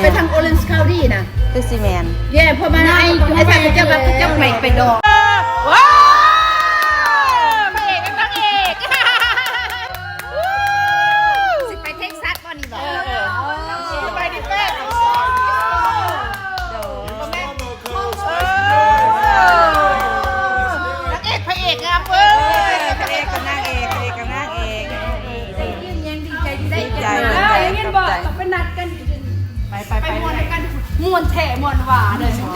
ໄປທາງ Orange County ນະ ຄືຊິແມ່ນ ເຢ້ ເພາະວ່າໄອ້ ໄອ້ທ່ານເຈົ້າວ່າເຈົ້າໄປ ໄປດອກ ວ້າວ ພະເອກກັບນາງເອກ ຊິໄປເທັກຊັສບໍ່ນີ້ບໍ່? ເອີ ເອີ ໄປດິເປ້ ໂດຍ ເອີ ນາງເອກພະເອກງາມເວີຍ ພະເອກກັບນາງເອກ ພະເອກກັບນາງເອກ ດີໃຈ ດີໃຈ ດີໃຈ ໄດ້ກັນມາ ໄດ້ ໄດ້ຍິນບໍ່? ຂອບໃຈ ຕ້ອງໄປນັດກັນ ໄປ ໄປ ໄປ ໄປ ມ່ວນນຳກັນ ມ່ວນແທ້ມ່ວນວ່າເດີ.